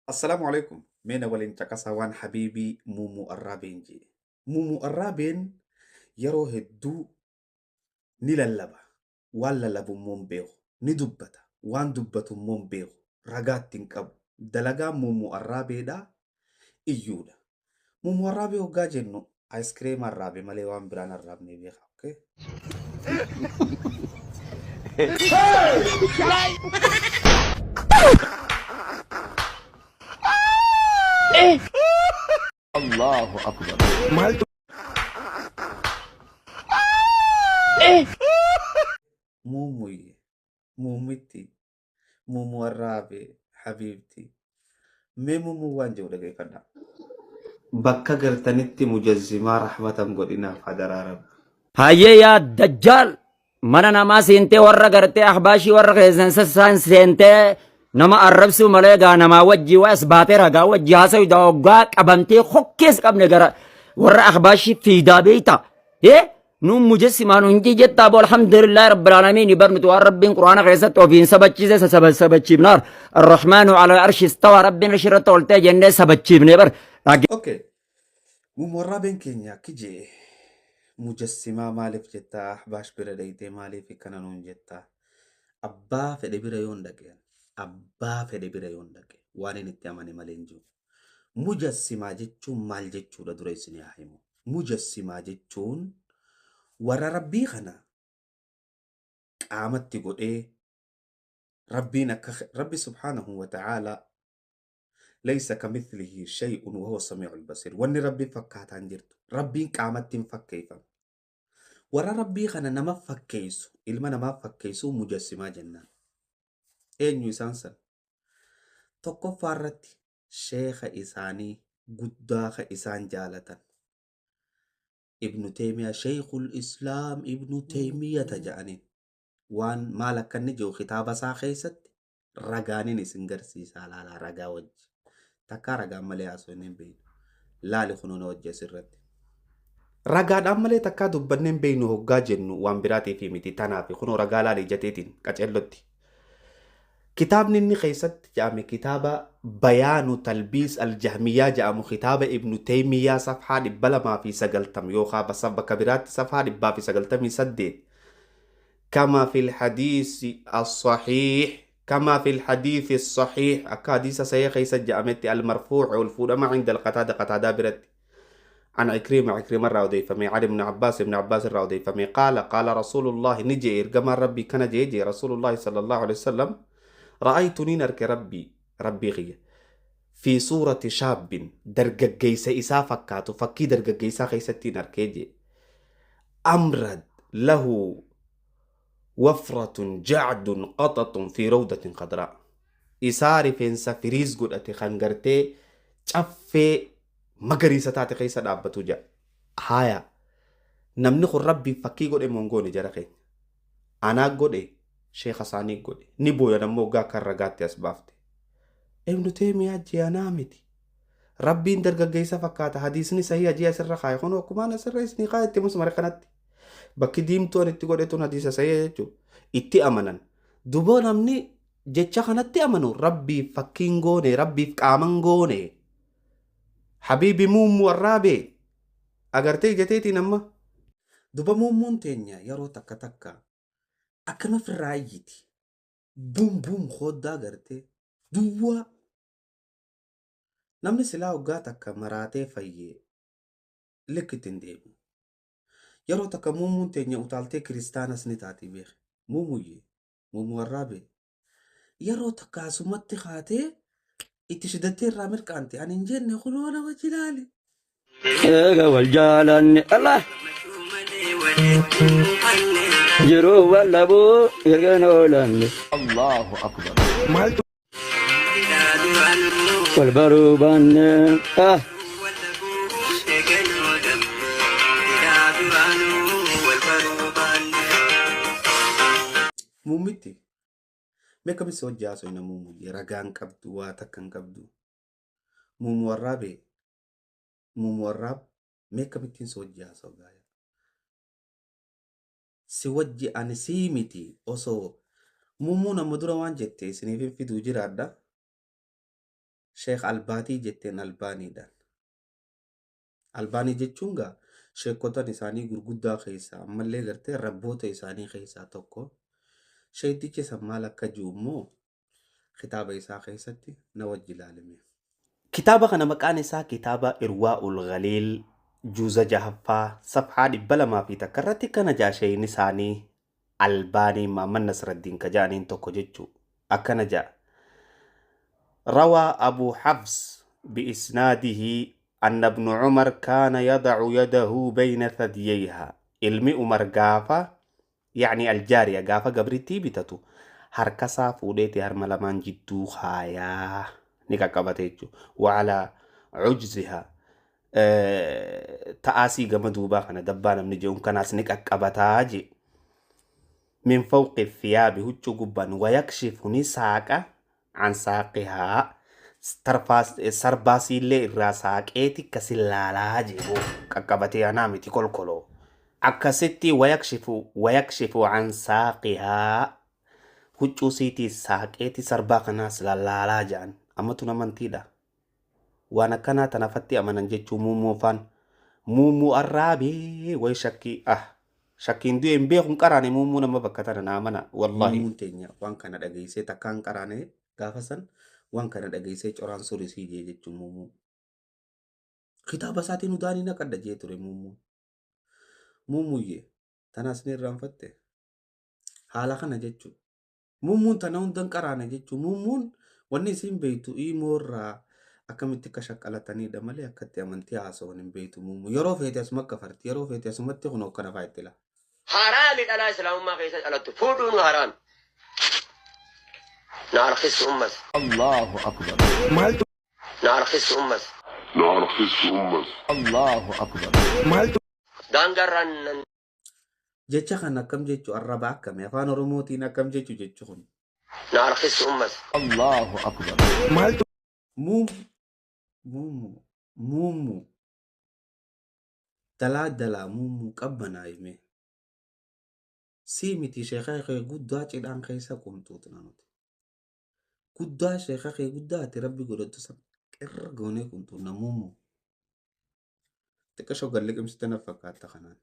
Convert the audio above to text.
Assalaamu alaikum. Mee na waliin caqasaa waan Habiibii Muumuu Arraabeen je'e. Muumuu Arraabeen yeroo hedduu ni lallaba. Waan lallabu immoo hin beeku. Ni dubbata. Waan dubbatu immoo hin beeku. Ragaa itti hin qabu. Dalagaan Muumuu Arraabeedhaa iyyuudha. Muumuu Arraabee hoggaa jennu ayiskireema arraabe malee waan biraan arraabnee beeka. Okay? Allahu Akbar. Muumuyye. Muumitti. Muumuu arraabe. Habiibti. Mee muumuu waan jedhu dhageeffadhaa. Bakka gartanitti mujazzimaa rahmatan godhinaaf hadaraa rabbi. Hayyee yaa dajjaal mana namaa seentee warra gartee ahbaashii warra keessan sassaan seentee nama arrabsuu malee gaa namaa wajjii waa as baatee ragaa wajjii haasayu daa hoggaa qabamtee hokkees qabne gara warra ahbaashii fiidaa beeyta. Hee nuun mujassimaa nuun jettaa boo alhamdulillahi rabbil aalamiin bar nuti waan rabbiin quraana keessatti ofiin sabachiise sabachiifnaar arrahmaanu ala arshi istawa rabbiin arshi irratti ol ta'e jennee sabachiifne bar. Okay. Muumwarraabeen keenya akki je'e mujassimaa maaliif jettaa ahbaash bira dhayxee maaliif akkana nuun jettaa abbaa fedhe bira yoon dhaqe abbaa fedhe bira yoon dhaqe waan inni itti amane malee hin jiru. Mujassimaa jechuun maal jechuudha dura isin haa himu. Mujassimaa jechuun warra rabbii kana qaamatti godhee rabbiin akka rabbi subhaanahu wa ta'aalaa laysa kamithlihi shay'un wa huwa samii'ul basiir. Wanni rabbi fakkaataa hin jirtu. Rabbiin qaamatti hin fakkeeffamu. Warra rabbii kana nama fakkeessu, ilma namaa fakkeessu mujassimaa jennaan. Eenyu isaan san? Tokkoffaa irratti sheekha isaanii guddaa ka isaan jaalatan. Ibnu Teeymiyaa Sheekhul Islaam Ibnu Teeymiyata jedhaniin. Waan maal akka inni jiru kitaaba isaa keessatti ragaanin isin garsiisaa laalaa ragaa wajji. Takkaa ragaan malee haasofnee hin beeknu. Laali kunoo na wajji asirratti. Ragaadhaan malee takkaa dubbannee hin beeknu hoggaa jennu waan biraatiif miti tanaafi kunoo ragaa laali ija teetiin qaceellotti. Kitaabni inni keessatti jedhame kitaaba Bayaanu Talbiis Aljahmiyyaa jedhamu kitaaba Ibnu Teeymiyaa safhaa 290 yookaan bakka biraatti safhaa 198 kama fil hadiisi as-sahiih kama fil hadiisi as-sahiih akka hadiisa sahih keessa jedhametti al-marfuuc ol fuudhama cinda al-qataada qataadaa biratti عن عكرمة عكرمة irraa odeeffame عن ابن عباس ابن عباس irraa odeeffame قال قال رسول الله ni jee ergamaan rabbii kana jee jee رسول الله صلى الله عليه وسلم رأيت niin arke rabbii rabbii kiyya في صورة شاب dargaggeessa isaa fakkaatu fakkii dargaggeessaa keessatti hin arkee jee أمرد له وفرة جعد قطط في روضة خضراء isaa rifeensa firiis godhate kan gartee caffee magariisa taate keessa dhaabbatu jedha. Haaya namni kun rabbiif fakkii godhe moo hin goone jara keenya. Anaa godhe sheekha isaanii godhe ni booyan ammoo hoggaa akka ragaatti as baafte. Ibnu Teeymiyaa jee anaa miti. Rabbiin dargaggeessa fakkaata hadiisni sahii hajii asirra kaaye kun akkumaan asirra isinii kaaye itti musmare kanatti. Bakki diimtuu ani itti godhe tun hadiisa sahii jechuudha. Itti amanan. Duboo namni jecha kanatti amanu rabbiif fakkiin goone rabbiif qaaman goone. Habiibi muummu arraabee agartee ija teetiin amma. Duba muummuun teenya yeroo takka takka akkana ofirraa iyyiti. Bum bum hooddaa gartee duwwaa. Namni silaa hoggaa takka maraatee fayyee likkitti hin deebi'u. Yeroo takka muummuun teenya utaaltee kiristaanas ni taati beeki. Muumuyyee. Muumuu arraabee. Yeroo takka asumatti kaatee itti shidattee irraa mirqaante ani hin jenne kunoo nama jilaali. Eega wal jaalanne Allah jiruu wal dhabuu erga oolanne Allahu Akbar. wal baruu baanne ah. Muummitti mee akkamitti si wajji haasofna muummuyyee ragaa hin qabdu waa takka hin qabdu. Muummu warraabee muummu warraab mee akkamittiin si wajji haasawu gaaya. Si wajji ani sii miti osoo muummuun amma dura waan jette isiniif hin fiduu jiraadha. Sheekh Albaatii jetteen Albaaniidhaan. Albaanii jechuun gaa sheekotan isaanii gurguddaa keessaa ammallee gartee rabboota isaanii keessaa tokko. Sheektichi san maal akka jiru immoo kitaaba isaa keessatti na wajji ilaalime. Kitaaba kana maqaan isaa kitaaba Irwaa'ul Ghaliil juuza jahaffaa safhaa 201 irratti kana ja'a sheeyni isaanii Albaanii Maamman Nasraddiin ka ja'aniin tokko jechuu akkana ja'a. Rawaa Abu Hafs bi'isnaadihi anna ibnu Umar kaana yadacu yadahu bayna thadyayha. Ilmi Umar gaafa yacni aljaariya gaafa gabrittii bitatu harkasaa fuudheeti harma lamaan jidduu kaayaa ni qaqqabate jechuudha. Wacalaa cujziha ta'aasii gama duubaa kana dabbaa namni je'uun kanaas ni qaqqabataa jee. Min fawqi thiyaabi huccuu gubbaan wayakshifu ni saaqa an saaqihaa tarfaas sarbaasiillee irraa saaqeeti akkasi laalaa jee boo qaqqabatee anaa miti kolkoloo. Akkasitti wayakshifu wayakshifu an saaqihaa huccuu siitii saaqeeti sarbaa kanaas lallaalaa ja'an. Amma tun amantiidha. Waan akkanaa tanafatti amanan jechuu muummoo faan. Muummuu arraabee way shakkii ah shakkiin du'e hin beeku hin qaraane muummuu nama bakka tana naa amana wallahi. Muummuun teenya waan kana dhageessee takkaa hin qaraane gaafa san waan kana dhageessee coraan surisii jee jechuun muummuu. Kitaaba isaatiin udaanii naqadha jee ture muummuun. Muummuyyee tanaas ni irraanfatte. Haala kana jechuudha. Muummuun tana hunda hin qaraane jechuudha. Muummuun wanni isiin beektu imoo irraa akkamitti akka shaqqalatanidha malee akkatti amantii haasawan hin beektu muummuun. Yeroo feete asuma kafarti. Yeroo feete asumatti kun hokkana fa'aa itti laa. Haraami dhalaa islaamummaa keessa dhalattu fuudhuun haraami. Na harkistu ummas. Allahu akbar. Na harkistu ummas. Na harkistu ummas. Allahu akbar. Daangaarraan nan Jecha kana akkam jechu arraba akkami afaan Oromootiin akkam jechu jechu kun. Na harkistu ummas. Allahu akbar. Muum muumu muumu dalaa dalaa muumuu qabbanaa hime. Sii miti sheeka kee guddaa cidhaan keessa qumtuut na nuti. Guddaa sheeka kee guddaa ati rabbi godhattu san qirra goonee qumtuut na muumuu. Xiqqashoo gad liqimsite na fakkaatta kanaan.